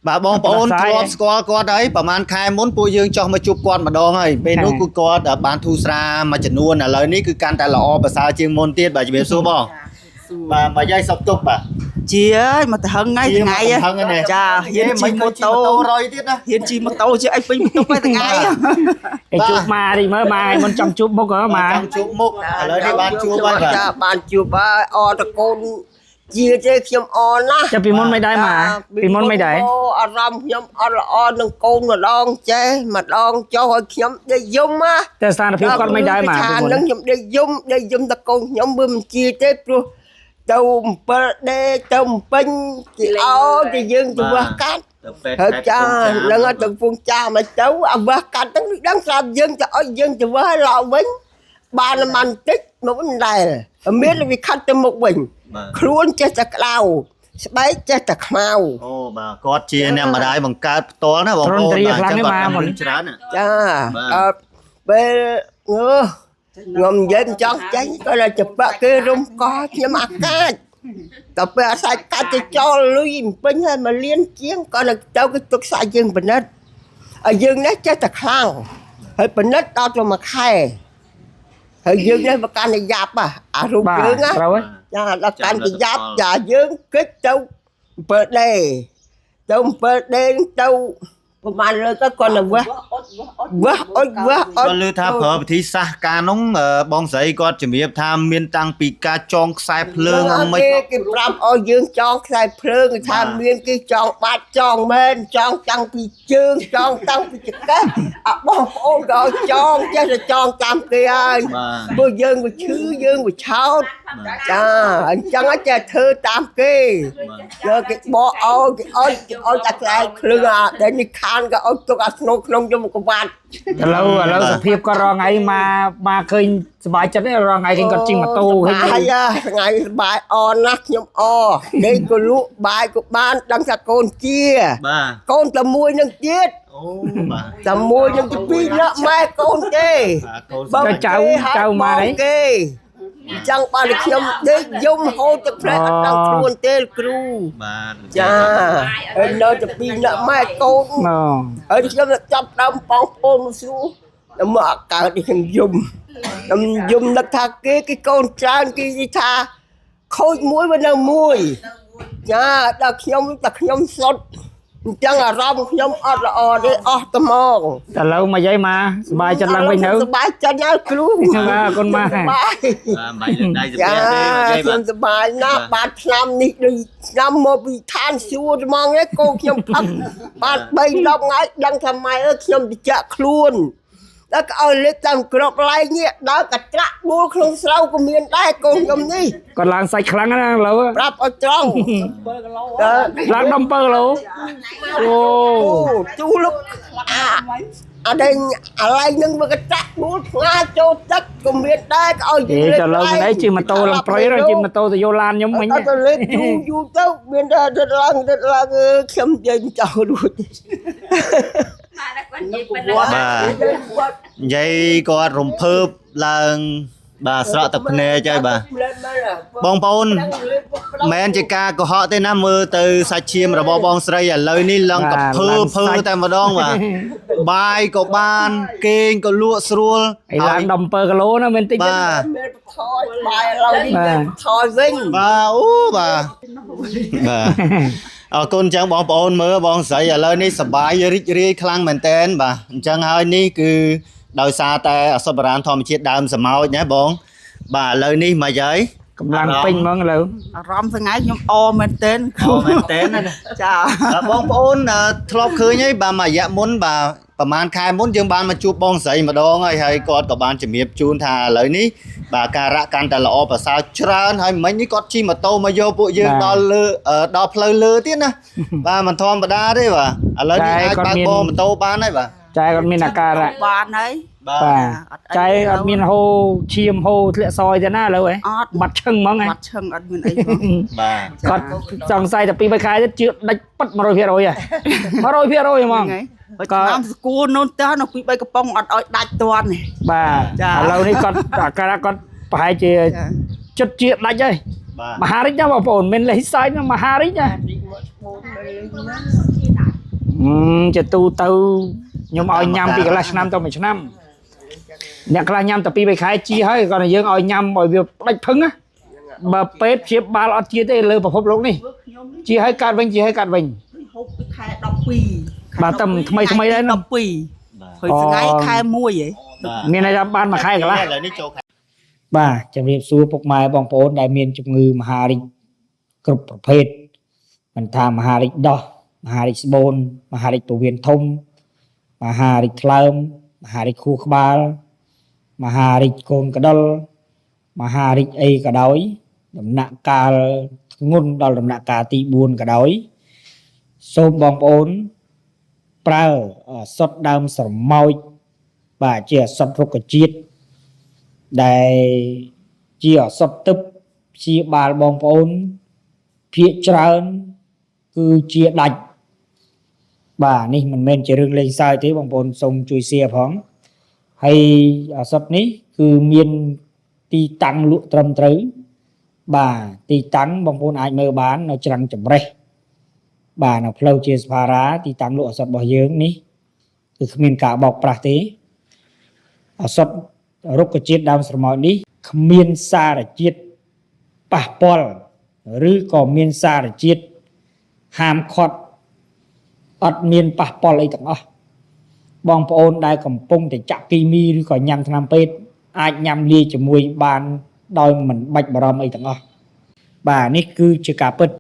បាទបងប្អូនធ្លាប់ស្គាល់គាត់ហើយប្រហែលខែមុនពួកយើងចោះមកជួបគាត់ម្ដងហើយពេលនោះគឺគាត់បានធូរស្រាមួយចំនួនឥឡូវនេះគឺកាន់តែល្អប្រសើរជាងមុនទៀតបាទជំរាបសួរបងបាទមកយាយសុខទុក្ខបាទ ជាអើយមកទៅហឹងថ្ងៃថ្ងៃ ហឹងហ្នឹង ចាហ៊ានជិះម៉ូតូ រយទៀតណា ហ៊ានជិះម៉ូតូជិះអីពេញបន្ទប់ហើយថ្ងៃ ឯជួបម៉ាតិចមើលម៉ាឯងមុនចង់ជួបមុខហ៎ម៉ា ចង់ជួបមុខឥឡូវនេះបានជួបហើយបាទ ចាបានជួបហើយអតកូនជាទេខ្ញុំអណាស់ ចាំពីមុនមិនដែរម៉ាពីមុនមិនដែរ អូអារម្មណ៍ខ្ញុំអត់ល្អនឹងកូនម្ដងចេះម្ដងចុះឲ្យខ្ញុំដេកយំណា តែស្ថានភាពគាត់មិនដែរម៉ា ថា ពីមុន នឹងខ្ញុំដេកយំដេកយំតកូនខ្ញុំវាមិនជាទេព្រោះទៅ7ដេទៅពេញគេអោគេយើងទៅវះកាត់ ទៅពេទ្យ ហើយចានឹងឲ្យទៅពងចាមកទៅអាវះកាត់ហ្នឹងដឹងស្រាប់យើងទៅឲ្យយើងទៅវះឲ្យឡោវិញបានមិនតិចមកមិនដែលមានវាខាត់ទៅមុខវិញ បាទ ខ្លួនចេះតែក្តៅស្បែកចេះតែខ្មៅ អូបាទគាត់ជាអ្នកម្ដាយបង្កើតផ្ទាល់ណាបងប្អូនបាទអញ្ចឹងគាត់ដឹងរឿងច្រើនណា ចា បាទ អើពេលងើងំនិយាយមិនចង់ចេញក៏តែច្បាក់គេរុំកខ្ញុំអាកាចដល់ពេលអាសាច់កាច់ទៅចោលលុយពេញហើយមកលៀនជាងក៏ទៅគេទុកសាច់យើងពិនិត្យហើយយើងនេះចេះតែខ្លាំងហើយពិនិត្យដល់ទៅមួយខែហើយយើងនេះមកកាន់តែយ៉ាប់ហ่ะអារូប បាទ យើងណា ត្រូវហើយ ចាដល់កាន់តែយ៉ាប់ចាយើងគិតទៅ7ដេទៅ7ដេទៅប្រហែលលើកទៅគាត់ទៅវះវះអុចវះអុច គាត់ឮថាប្រើវិធីសាស្ត្រការនោះបងស្រីគាត់ជំរាបថាមានតាំងពីការចងខ្សែភ្លើងអមិន គេគេប្រាប់ឲ្យយើងចងខ្សែភ្លើងគេថា បាទ មានគេចងបាត់ចងមែនចងតាំងពីជើងចងតាំងពីចង្កេះអាបងប្អូនក៏ឲ្យចងចេះតែចងតាមគេហើយ បាទ ព្រោះយើងវាឈឺយើងវាឆោតចាអញ្ចឹងហើយចេះធ្វើតាមគេយកគេបកឲ្យគេឲ្យគេឲ្យតែខ្សែភ្លើងអាដែលនេះខានក៏ឲ្យទុកអាស្នូក្នុងយកមកក្បាត់ ឥឡូវសភាពគាត់រងថ្ងៃម៉ាម៉ាឃើញសប្បាយចិត្តទេរងថ្ងៃឃើញគាត់ជិះម៉ូតូឃើញ បាយថ្ងៃសបាយអនណាស់ខ្ញុំអដេកក៏លក់បាយក៏បានដឹងថាកូនជា បាទ កូនតែមួយនឹងទៀត អូបាទ តែមួយនឹងទីពីរនាក់ម៉ែកូនទេ បាទកូន បើ ចៅចៅចៅម៉ានេះ គេអញ្ចឹងបានតែខ្ញុំដេកយំហូរទឹកភ្នែកអត់ដឹងខ្លួនទេគ្រូ បាទ ចាហើយនៅតែពីរនាក់ម៉ែកូន ណ ហើយខ្ញុំចាប់ដើមបងប្អូនមកសួរតែមកអកើតនេះខ្ញុំយំខ្ញុំយំនឹកថាគេគេកូនច្រើនគេនិយាយថាខូចមួយវានៅមួយចាដល់ខ្ញុំតែខ្ញុំសុតអញ្ចឹងអារម្មណ៍ខ្ញុំអត់ល្អទេអស់ត្មង តែឥឡូវមកយាយម៉ាសប្បាយចិត្តឡើងវិញនៅ សប្បាយចិត្តណាស់គ្រូ បាទអរគុណម៉ា សប្បាយ បាទមិនលើកដៃសា ចា ពះទេបាទយាយបាទ ខ្ញុំសប្បាយណាស់ បាទ បានឆ្នាំនេះដូចឆ្នាំមកពីឋានសួគ៌ត្មងនេះកូនខ្ញុំផឹកបាន3 10ថ្ងៃដឹងថាម៉ែអើយខ្ញុំតិចខ្លួនដល់ក៏ឲ្យលេបតាមក្របឡែងនេះដើរកត្រាក់ដួលក្នុងស្រូវក៏មានដែរកូនខ្ញុំនេះ គាត់ឡើងសាច់ខ្លាំងណាស់ឥឡូវ ប្រាប់ឲ្យត្រង់ដល់ ឡើង17គីឡូអូ អូទូលុកអាអាដេញអាឡែងនឹងវាកត្រាក់ដួលផ្ងាចូលទឹកក៏មានដែរក៏ឲ្យ ទេ យើង តែឥឡូវនេះជិះម៉ូតូឡើងព្រៃជិះម៉ូតូទៅយកឡានខ្ញុំមិញ អត់ទៅលេបយូរយូរទៅមានតែរត់ឡើងរត់ឡើងអើខ្ញុំនិយាយចោលរួច ម៉ាដល់គាត់និយាយប៉ុណ្ណឹង បាទនិយាយគាត់រំភើបឡើងបាទស្រក់ទឹកភ្នែកហើយបាទបងប្អូន មែនជាការកុហកទេណាមើលទៅសាច់ឈាមរបស់បងស្រីឥឡូវនេះឡើងកភើភើតែម្ដងបាទបាយក៏បានគេងក៏លក់ស្រួល ឯឡើង17គីឡូណាមិនតិចទេ បាទ មានថយបាយឥឡូវនេះមានថយវិញ បាទអូបាទបាទអរគុណអញ្ចឹងបងប្អូនមើលបងស្រីឥឡូវនេះសប្បាយរីករាយខ្លាំងមែនតែនបាទអញ្ចឹងហើយនេះគឺដោយសារតែអសុបរានធម្មជាតិដើមសមោចណាបង បាទឥឡូវនេះមកហើយ កម្លាំងពេញហ្មងឥឡូវ អារម្មណ៍ថ្ងៃខ្ញុំអមែនទែន អូមែនតែនណា ចា បាទបងប្អូនធ្លាប់ឃើញហើយបាទមួយរយៈមុនបាទប្រហែលខែមុនយើងបានមកជួបបងស្រីម្ដងហើយហើយគាត់ក៏បានជំរាបជូនថាឥឡូវនេះបាទការៈកាន់តែល្អប្រសើរច្រើនហើយមិញនេះគាត់ជិះម៉ូតូមកយកពួកយើងដល់លើដល់ផ្លូវលើទៀតណាបាទមិនធម្មតាទេបាទឥឡូវនេះអាចបើកបរម៉ូតូបានហើយបាទ ចែគាត់មានអាការៈ បានហើយ បាទ បាទចែអត់មានហូរឈាមហូរធ្លាក់សយទេណាឥឡូវហ៎ អត់ បាត់ឈឹងហ្មងហ៎ បាត់ឈឹងអត់មានអីផង បាទ គាត់សង្ស័យតែ2 3ខែទៀតជឿដាច់ប៉ិត100%ហ៎100%ហ្មង ហ្នឹងហើយបើឆ្នាំស្គួរនូនផ្ទះនៅពី3កំប៉ុងអត់ឲ្យដាច់តាន់ទេ បាទ ចា ឥឡូវនេះគាត់អាការៈគាត់ប្រហែលជា ចា ចិត្តជាដាច់ហើយ បាទ មហារិចណាបងប្អូនមិនលេះសាយណាមហារិចណា ជាទូទៅខ្ញុំឲ្យញ៉ាំពីកន្លះឆ្នាំទៅមួយឆ្នាំអ្នកខ្លះញ៉ាំតែពីរបីខែជាហើយគាត់តែយើងឲ្យញ៉ាំឲ្យវាផ្ដាច់ភឹងណាបើពេទ្យព្យាបាលអត់ជាទេលើពិភពលោកនេះ ខ្ញុំនេះ ជាឲ្យកាត់វិញជាឲ្យកាត់វិញ ហូបពីខែ12 បាទតែថ្មីថ្មីដែរនោះ 12ហើយថ្ងៃខែ1ហ៎ មានន័យថាបានមួយខែកន្លះ ឥឡូវនេះចូលខែ បាទជំរាបសួរពុកម៉ែបងប្អូនដែលមានជំងឺមហារីកគ្រប់ប្រភេទមិនថាមហារីកដោះមហារីកស្បូនមហារីកពោះវៀនធំមហារីកថ្លើមមហារីកខួរក្បាលមហារីកកូនកដុលមហារីកអីក៏ដោយដំណាក់កាលធ្ងន់ដល់ដំណាក់កាលទី4ក៏ដោយសូមបងប្អូនប្រើអសុតដើមស្រមោចបាទជាអសុតរុក្ខជាតិ ដែលជាអសត់ទឹកព្យាបាលបងប្អូនភាកច្រើនគឺជាដាច់បាទនេះមិនមែនជារឿងលេងសើចទេបងប្អូនសូមជួយ share ផងហើយអសត់នេះគឺមានទីតាំងលក់ត្រឹមត្រូវបាទទីតាំងបងប្អូនអាចមើលបាននៅច្រាំងចម្រេះបាទនៅផ្លូវជាសភារាទីតាំងលក់អសត់របស់យើងនេះគឺគ្មានការបោកប្រាស់ទេអសត់ រុក្ខជាតិដើមស្រមោចនេះគ្មានសារជាតិប៉ះពាល់ឬក៏មានសារជាតិហាមឃាត់អត់មានប៉ះពាល់អីទាំងអស់បងប្អូនដែលកំពុងតែចាក់គីមីឬក៏ញ៉ាំថ្នាំពេទ្យអាចញ៉ាំលាយជាមួយបានដោយមិនបាច់បារម្ភអីទាំងអស់បាទនេះគឺជាការពិត។